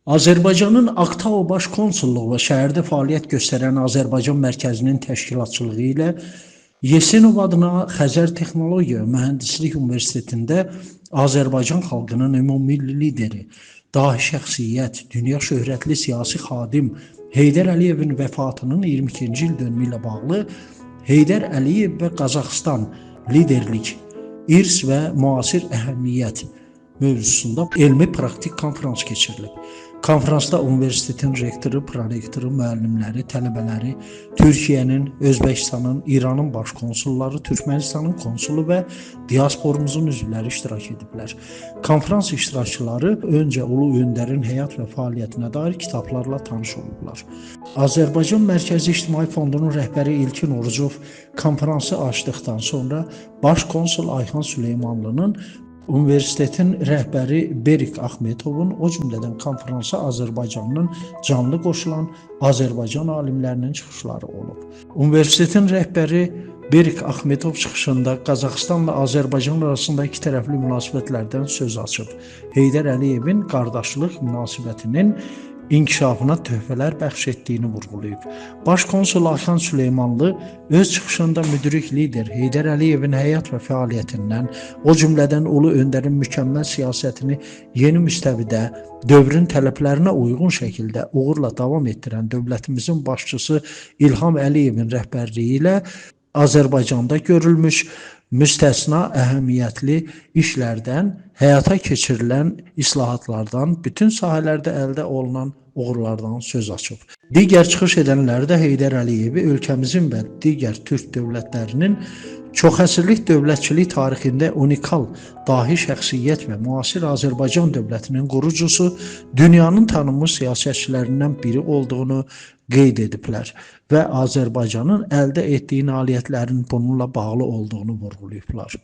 Azərbaycanın Aktau Baş Konsulluğu və şəhərdə fəaliyyət göstərən Azərbaycan Mərkəzinin təşkilatçılığı ilə Yesenov adına Xəzər Texnologiya Mühəndislik Universitetində Azərbaycan xalqının ümummilli lideri, dahi şəxsiyyət, dünya şöhrətli siyasi xadim Heydər Əliyevin vəfatının 22-ci il dönümü ilə bağlı Heydər Əliyev və Qazaxıstan liderlik, irs və müasir əhəmiyyət mövzusunda elmi praktik konfrans keçirilib. Konfransda universitetin rektoru, prorektoru, müəllimləri, tələbələri, Türkiyənin, Özbəkistanın, İranın baş konsulları, Türkmənistanın konsulu və diasporumuzun üzvləri iştirak ediblər. Konfrans iştirakçıları öncə Ulu Öndərin həyat və fəaliyyətinə dair kitablarla tanış olublar. Azərbaycan Mərkəzi İctimai Fondunun rəhbəri İlkin Orucov konfransı açdıqdan sonra baş konsul Ayxan Süleymanlının, universitetin rəhbəri Berik Axmetovun, o cümlədən konfransa Azərbaycanın canlı qoşulan Azərbaycan alimlərinin çıxışları olub. Universitetin rəhbəri Berik Axmetov çıxışında Qazaxıstanla Azərbaycan arasında iki tərəfli münasibətlərdən söz açıb. Heydər Əliyevin qardaşlıq münasibətinin inkişafına töhfələr bəxş etdiyini vurğulayıb. Baş konsul Ayxan Süleymanlı öz çıxışında müdrik lider Heydər Əliyevin həyat və fəaliyyətindən, o cümlədən Ulu Öndərin mükəmməl siyasətini yeni müstəvidə dövrün tələblərinə uyğun şəkildə uğurla davam etdirən dövlətimizin başçısı İlham Əliyevin rəhbərliyi ilə Azərbaycanda görülmüş müstəsna əhəmiyyətli işlərdən, həyata keçirilən islahatlardan, bütün sahələrdə əldə olunan uğurlardan söz açıb. Digər çıxış edənlər də Heydər Əliyevi ölkəmizin və digər türk dövlətlərinin çoxəsrlik dövlətçilik tarixində unikal dahi şəxsiyyət və müasir Azərbaycan dövlətinin qurucusu, dünyanın tanınmış siyasətçilərindən biri olduğunu qeyd ediblər və Azərbaycanın əldə etdiyi nailiyyətlərin bununla bağlı olduğunu vurğulayıblar.